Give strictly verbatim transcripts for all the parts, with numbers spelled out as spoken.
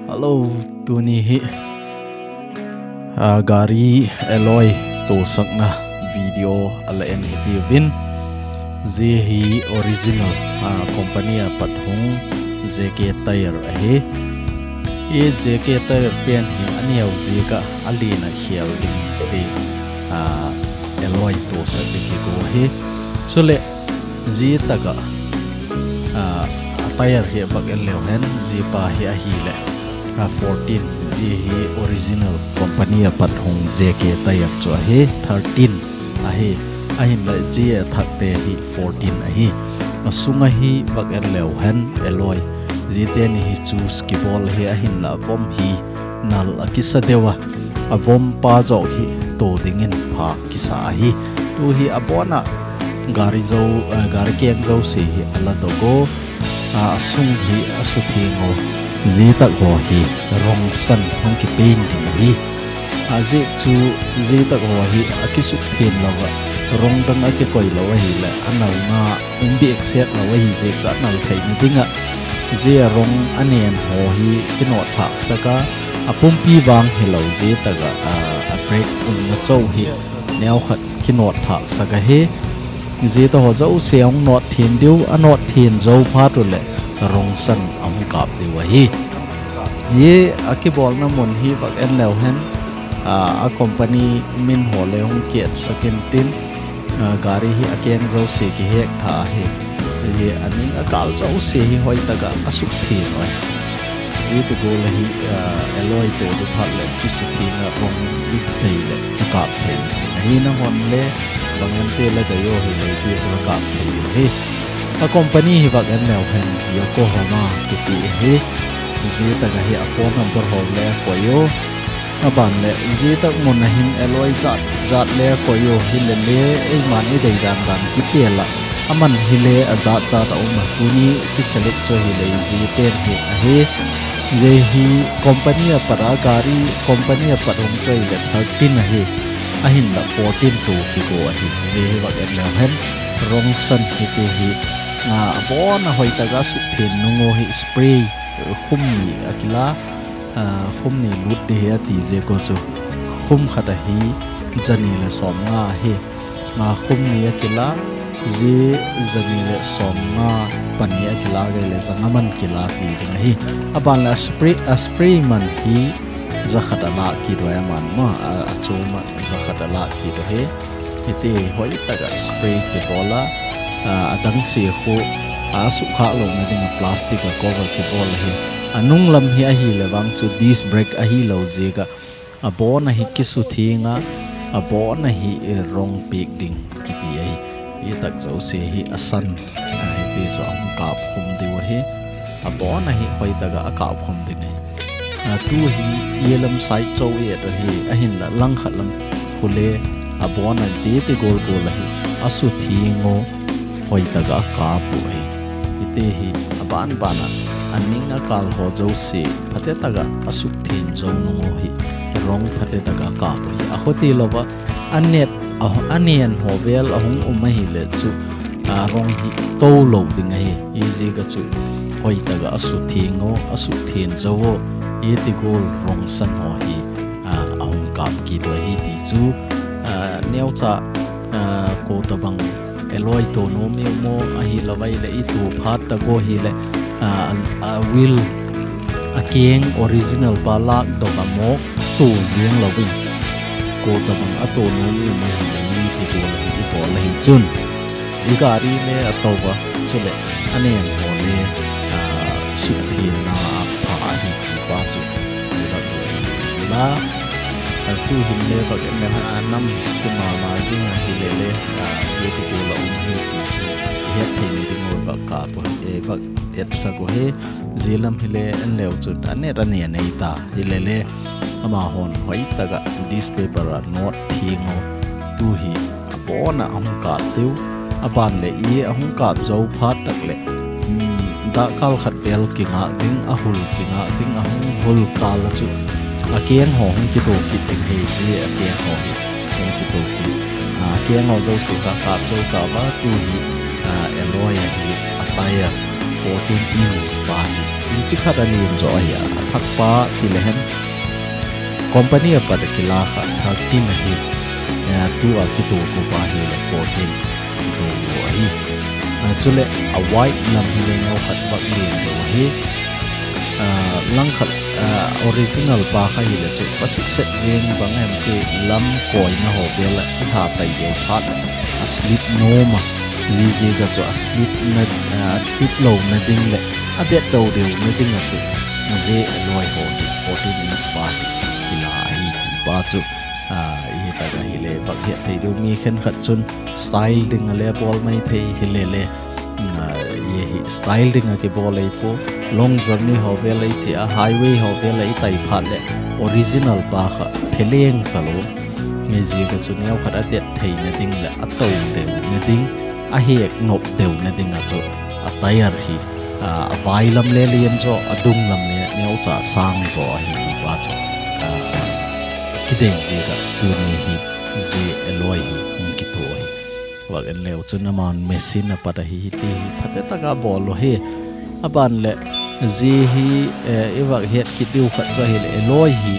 Hello, tuni hi, ah, gari alloy tosakna video ala en hitiuvin. Zia hi original, ah, company a pat hung J K tyre ahi. Hi J K tyre pen hi aneo ziak a alen a khel ding ti, ah, alloy tosak ding kigo ahi. Chule zia tak a, ah, a tyre hi vak en leu hen, zia pa hi ahile, ah, fourteen, zia hi original company a pat hung J K tyre chu ahi, thirteen ahi, ahinla zia thak te hi fourteen ahi. A sung a hi vak en leu hen alloy, zia teni hi choose kibol ahi, ahinla vom hi nal a kisa deu a, a vom pa joh hi to dingin pha kisa ahi. Tu hi abon a gari jo, eh, gari keng jouse hi ala dogo, a, a sung hi asutheng o, zia tak ho hi rong san hung kipaint ding ahi. A, zia chu zia tak ho hi akisukthen lou a, rong dang akikoi lou ahile, anal nga um behseh lou ahi, zia chu anal theina ding a, zia rong anen ho hi kinot thak sak a, apumpi vang hilou, zia tak a, a, a brake umna chou hi neokhat kinot thak sak ahi. Zia tak ho jouse ahung not then diu, anot then jou phat uleh rong san ahung kap diu ahi. Hi akibolna mun hi vak en leu hen, a, a company min ho le hung kietsak intin, a, gari hi akeng jouse kihek tha ahi. Hi aning akal jouse hi hoitak a asukthen u ahi. Zia ti gual ahi, ah, alloy to ding phat le kisutheng a rong i thei le kikap thei si. Ahi nahon le bang ante la dei o hile ti chu kap thei u ahi. A company hi vak en leu hen, Yokohama kiti ahi. Zia tak a hi a phone number ho le koi u. Aban le, zia tak mun a hin alloy jat jat le koi u, hile le, eiman i dei dan dan kitel a, aman hile ajat jat a um a, tuni kiselect chu hile zia pen hi ahi. Zia hi company a pat a, gari company a pat hung chu hile thirteen ahi. Ahinla fourteen to kigo ahi. Zia hi vak en leu hen, rong san kiti hi, a, abon a hoitak a sukthen nung u hi spray, khum ni akila, a, khum ni lut ding ahi ati ziak u chu, khum khat a hi jani le som nga ahi. A, khum ni akila, zia jani le som nga pani akila gei le ja nga man kila ti ding ahi. Aban le a spray, a spray man hi ja khat alah kit u ahi aman ma, a, achom a ja khat alah kit u ahi. Hiti hoitak a spray kibol a, a, adang se khu, a, sukha louna ding a plastic a cover kibol ahi. Anung lam hi ahile vang chu disc brake ahilou ziak a, abon a hi kisutheng a, abon a hi, eh, rong pek ding kiti ahi. Hitak jouse hi asan, a, hiti chu ahung kap khum diu ahi. Abon a hi hoitak a akap khum ding ahi. A, tu hi i lam side chou i et u ahi, ahinla langkhat lang khu le abon a zia ti gual gual a hi asutheng u, hoitak a akap u ahi. Hiti hi aban ban a, aning akal ho jouse phatetak a asukthen jou nung u hi, rong phatetak a akap u ahi. Akhoti lou a, anet, a, anen ho vel ahung um ahile chu, a, rong hi to lou ding ahi. Hiziak a chu hoitak a asutheng u, asukthen jou u, hiti gual rong san ho hi, a, ahung kap kit u ahi ti chu, a, neocha, a, ko tabang alloy to nom i um u ahilou vai le i to phat tak u hile, a, a wheel akeng original pa lak dok a mok to jeng louvin, ko tabang ato nom i um ahile mi ti gual ahi, i bol ahi chun. I gari le ato va, chule anen ho le, a, sukthenna apha ahi ti pa chu i vak la. A, tu hin le vak en le, a, nam si mama jing ahile le, a, hiti gual a um hi ti chu i het thei ding u vak kap u, e, vak etsak u ahi. Zia lam hile en leu chun anet anen ei ta, hile le amahon hoitak a disc paper a not theng u, tu hi abon a ahung kap diu. Aban le i ahung kap jou phat tak le, um, dakkal khat vel kingak ding, ahul kingak ding, ahung hul kal a chu akeng ho hung kito kit ding ahi, zia akeng ho hi hung kito kit. A, akeng ho jouse kha kap jou ta va, tu hi, a, alloy ahi, a tyre. fourteen inch pa hi. Inch khat a len jo ahi a. Athak pa ti le hen. Company a pat a kila kha thirteen ahi. Eh, tua kito ko pa hi le fourteen kito ko ahi. Ah, chule a wide lam hi le neo khat bak len jo ahi. Ah, langkhat, ah, original pa kha hi le chu, pasitset jeng bang em ti lam koina ho vel a, i ha tai deu phat le, a slip nom a, jiji ka chu a slip na, ah, a slip lo na ding le, a det do deu na ding a chu, je alloy ho hi, fourteen inch pa hi, kila ahi ti pa chu, ah, i hi ta ka hi le, bak hiat thei deu mi khen khat chun, style ding a le, bol mai thei hi le le, Ah, ye hi style ding a kibol ei po. Long journey ho vel ei che a, highway ho vel ei tai phat le original pa kha pheleng ta lo. Nge ji ka chu neo khat a det thei na ding le a to deu na ding, a hek nop deu na ding a chu a tyre hi, ah, a vai lam le lian jo, a dung lam le neo cha sang jo ahi ti pa chu. Ah, kidei ji ka tuni hi ji alloy hi hung kito hi. Vak en leu chun aman machine a pat a hi, hiti hi phate taka bol lo hi. Aban le, ji hi, eh, i vak het kit diu khat chu ahi le, alloy hi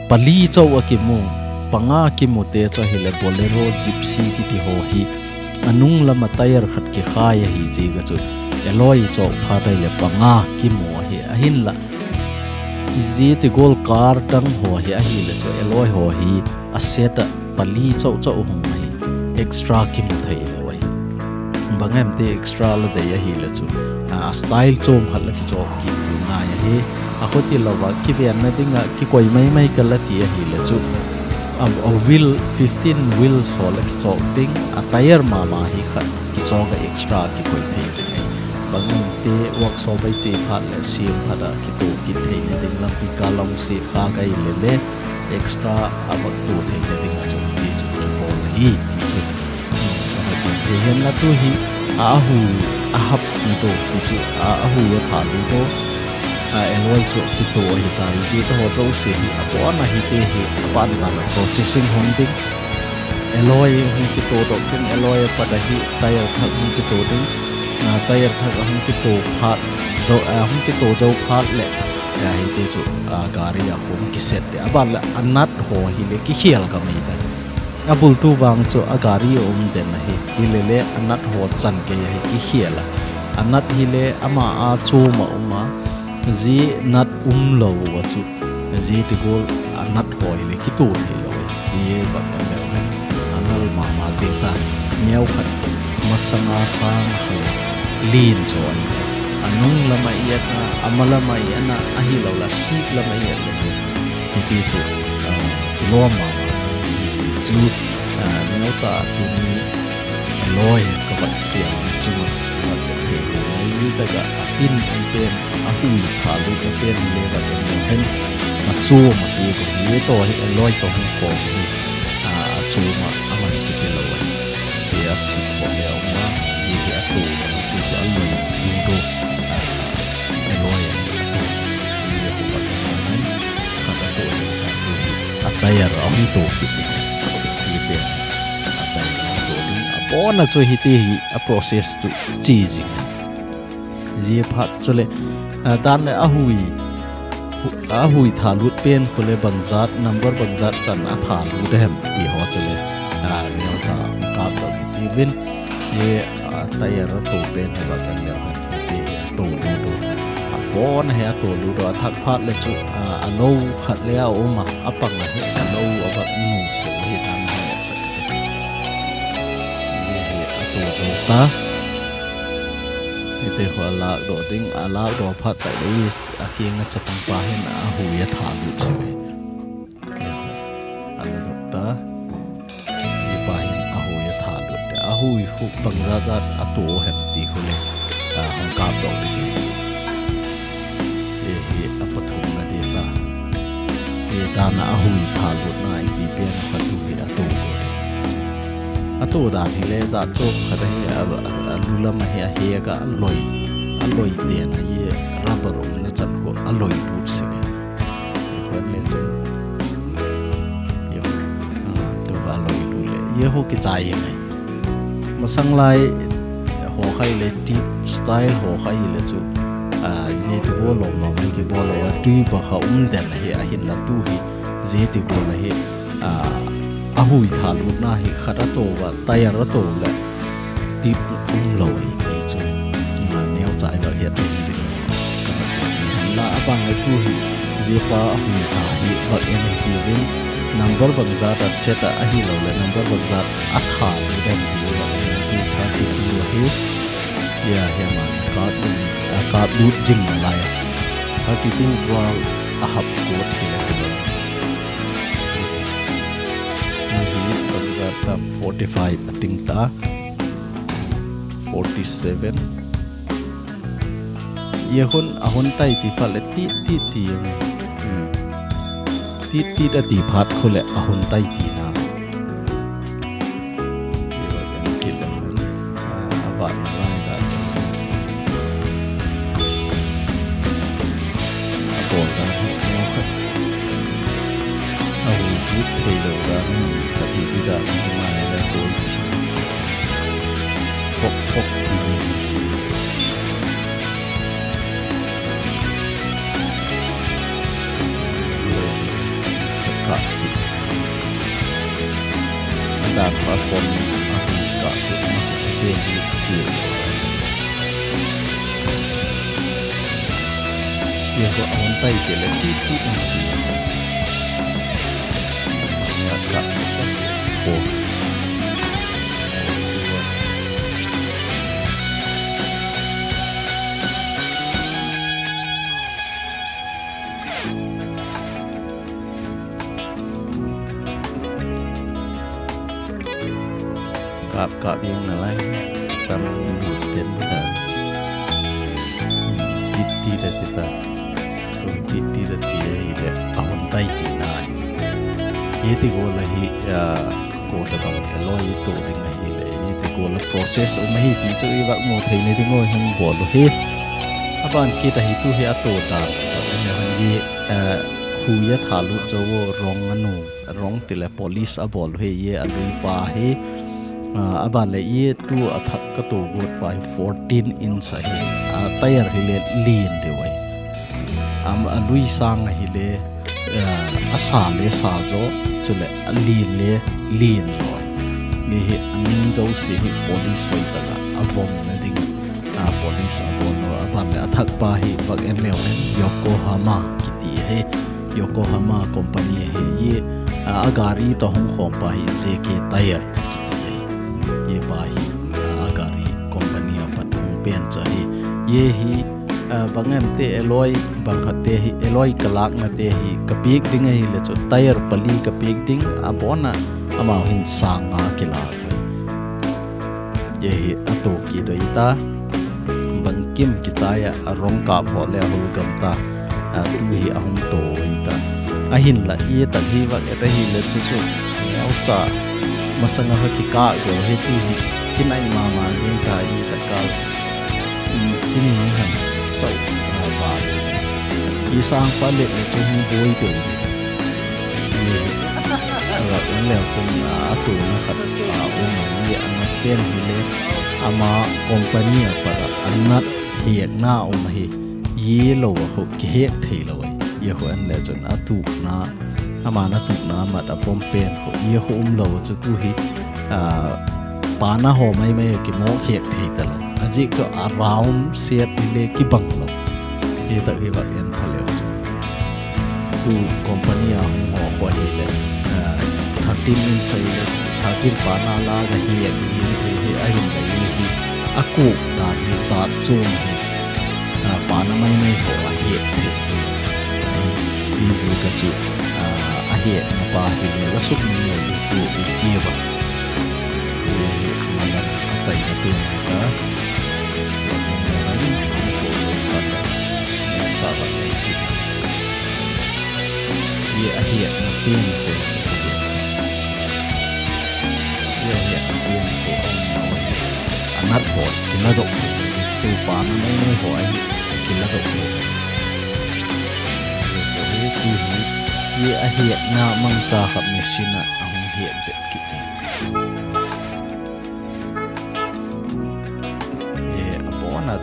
pali chauh a kimu, panga kimu te chu ahi le, Bolero, Gypsy kiti ho hi. Anung lam a tyre khat kikhai ahi ji ka chu, alloy chauh phat ahi le, panga kimu ahi, ahin la. Iji ti gol car dang ho hi ahi le chu alloy ho hi a set a pali chauh chauh hung ahi, extra kimu thei lo ahi. Bang em ti extra la dei ahi le chu, a, a style chom khat la kichop kit ji ngai ahi. A khuti lo va kiven na ding a kikoi mai mai ka la ti ahi le chu, a, a wheel, fifteen wheels ho la kichop ding, a tyre mama hi khat kichop a extra kikoi thei ji ngai. Bang em ti workshop ai che phat le sim phat a kito kit thei na ding lampi ka long si kha kai le le extra a bak to thei na ding a chu ti chu kibol ahi ti chu. Ka hoi thei hen la tu hi a hu a hap ti to ti chu a, a hu a pha lu to. A alloy chu kito ahi ta ji to ho chu si hi a pon a hi te hi a pan ta la processing hong ding. Alloy hung kito dok ding, alloy a pat a hi tyre thak hung kito ding. A, tyre thak a hung kito phat, jo, a, hung kito jo phat le, a, hiti chu, a, gari a hung kiset le. Aban le, a nut ho hi le kikhel ka mai ta. A bultu vang chu a gari a um den ahi. Hi le le, a nut ho chan kei ahi kikhel a. A nut hi le, ama a chom a um a. Ji nut um lo a chu, ji ti gol a nut ho hi le kito thei lo. Hi e bak em leu hen. A nal mama jing ta. Neo khat masanga sang kha le lin jo ahi. A nung lam a i et na, a ma lam a i et na, ahi lo la sip lam a i et le. Hiti chu, ah, kilom mama jing. Chu, ah, neo cha tuni alloy ka vat hiam chunga ka vat thei lo. Ni ta ka a pin an pen a hui pha lu ka pen le vat en lo hen. A chu ma ti ko hi to hi alloy to hung ko hi. A, a chu ma a man ki ti lo. Ti a si ko le o ma. Ti hi a tu. Ti chu a lui. Ti do. A, alloy a tu. Ti hi ko vat en lo hen. Ka ta tu hen ta tu hi. A tyre a hung tu ki ti. Ti te. A tyre a hung tu. A pon a chu hi ti hi a process tu chi jing. Ji phat chu le, a, dan le a hui, hu-, a hui tha lut pen khu le bang jat, number bang jat chan a tha lut hem ti ho chu le, a, neo cha kap lo hi ti vin, ye, a, tyre a to pen ho ba kan leo hen ti a to lut do. A pon he a to lut do, a thak phat le chu, a, a lo khat le a um a, a pang a he a lo a ba nu se he dan he se. Ye he a to jo ta. Hiti ho a lak doh ding, a lak doh phat tai le, a kinga chapang pa hin a hui a tha lut si ve. A la dok ta. Hi pa hin a hui a tha lut te. A hui hu bang jat jat a to hem ti khu le. A hung kap doh ti. Hi hi a pathum na ti ta. Hi dan a hui tha lut na i ti pen a patu hi a to ko. A to dan hi le jat chom khat a hi a, a, a lu lam a hi a he ka a loi. A loi te na hi rubber um na chan ko a loi lut si ve. Hi ko le chu. Yo. A, to a loi lut le. Ye ho ki chai ye ngai. Masang lai ho Khai le tip style ho khai le chu, ah, jiti go lom lom hi kibol lou a, tui ba kha um den hi ahin la tu hi, jiti go la hi, ah, ahui tha lut na hi khat a to va, tyre a to le, tip um lou hi ti chu, ah, neo chai lo hi a tu hi. La abang a tu hi, jia pa ahui tha hi, bang en hi ti vin, number bang jat a set a ahi lou le, number bang jat a tha hi dem ti vin, bang en hi thirty two hi, ya, ya man, card ding, a card lut jing na lai. Thirty two val a hap code hi le hi lou. Ni hi bang jat ta forty five a ting ta. Forty seven. Ye hun, a hun tai ti phat le tit, tit, ti nge. Hmm. Tit, tit a ti phat khu le a hun tai ti na. Ye va kan kit le han. Ah, a va na lai da. A bol da. A hun tit thei lo da. Ka ti ti da. Ma le ko. Pok, pok, ti. Ka. Andan pa form a ka. Te ni ti. Ye ko a hun tai te le ti ti ti. Nga ka. Ko. Kap, kap jeng na lai. Tam lut den ta. Tit, tit da ti ta. Tu tit, tit da ti le hi le. A hun tai ti na. Ye ti go la hi, ah, ko ta bang alloy to ding ahi le. Ye ti go la process um ahi ti chu i va mu thei ni ding o hin bol u hi. Aban kit a hi tu hi a to ta. Ani han ye, ah, hu ya tha lut jo wo rong anu. Rong ti le polish a bol u hi ye a lui pa hi. Ah, aban le ye tu a thak ka to got pa hi fourteen inch ahi. A tyre hi le lin deu ahi. Am a lui sang ahi le, ah, a sa le sa jo, chu le a lin le lin jo ahi. Ni hi a ning jo si hi polish hoi ta la a vom na ding. A polish a bol lo, aban le a thak pa hi bang en leu hen Yokohama kiti hi. Yokohama company hi ye, a, a gari to hung khom pa hi J K Tyre kiti hi. Ye pa hi, a, a gari company a pat hung pen chu hi. Ye hi, a, bang em te alloy, bang khat te hi, alloy ka lak na te hi, ka piak ding ahi le chu tyre pali ka piak ding, a bon a, amau hin sang nga ki lak. Ye hi a to ki doi ta. Bang kim ki chai a, a rong kap ho le a hul gam ta. A tu hi a hung to hi ta. A hin la i ta hi va e ta hi le chu chu. Au cha. Masanga ha ki ka go he tu hi. Ki nai ma ma jing ta i ta ka. Chini ni han. Chau. A ba. I sang pa le le chu hung boi te. Ni. Ra un le chun a tu na khat. A um ni a na ten hi le. Ama company a pat a nat hek na um hi. Ye lo a ho ki hek thei lo ai. Ye ho an le chun a tu na. Ama na tu na mat a pom pen ho. Ye ho um lo chu ku hi. A, pa na ho mai mai ki mo hek thei ta lo. A jik chu a round shape hi le ki bang lo. Hi ta hi va en tha le. Tu company a hung ho ko hi le. A, thirteen inch hi le. Thirteen pa na la ga hi a hi hi hi a hin le hi hi. A ku na hi sa chu hi. A, pa na mai mai ho a hi hi. Hi ji ka chu. A, a hi na pa hi le la suk ni lo hi hi hi va. Hi hi ma la a chai na tu ka. Ye a hiatna pen ko. Ye a hiatna pen ko. A nat ho, kila dok. Tu pa na mai mai ho a hi, kila dok. Ye ko hi, tu hi. Ye a hiatna mangcha khat machine a, a hung hiat det kit ni.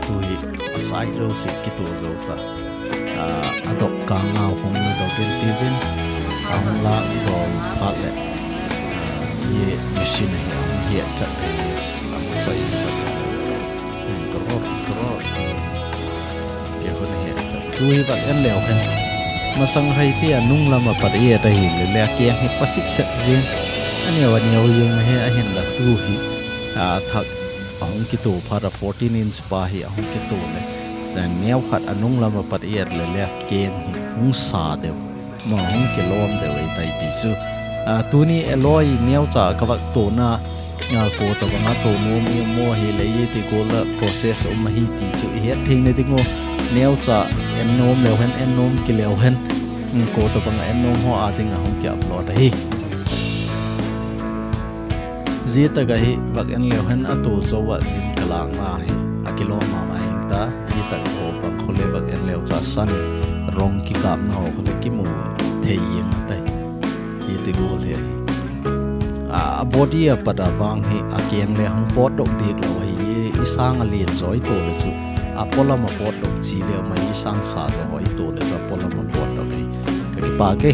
Tu hi a side row si kitu zo ta. A, a dok kang ngau hung ni dok in ti vin. A hung la do phat le. A, ye machine hi a hung ye chat le. A hung choi ni chat le. Drop, drop. Ye hung ye chat. Tu hi bak en leo hen. Masang hai ti a nung lama pat ye ta hi le le a keng hi pasip set jin. A neo a neo jing hi a hin la tu hi. A thak a hung kitu phat a fourteen inch pa hi a hung kitu le. Then neo khat a nung lama pat i et le le a keng hi hung sa deu. Ma hung kilom deu ei tai ti chu. A, tuni alloy neo cha ka vak tu na. A, ko ta banga tu nom i mo hi le i ti ko la process um hi ti chu i het thei ne ding o. Neo cha en nom leo hen en nom ki leo hen. Ko ta banga en nom ho a ding a hung ki upload hi. Zia tak a hi vak en leo hen a tu zo a lim ka lak na hi a kilom ma ma hing ta. Zia tak ho bang khole vak en leo cha san rong kikap na ho khole kimu thei ing ta hi. Hi ti gol hi. A, a body a pat a vang hi a keng le hung pot dok dik lo hi i sang a lien zoi to le chu a polam a pot dok chi le mai i sang sa zo hoi to le chu a polam a pot dok hi. Ka kipa ke.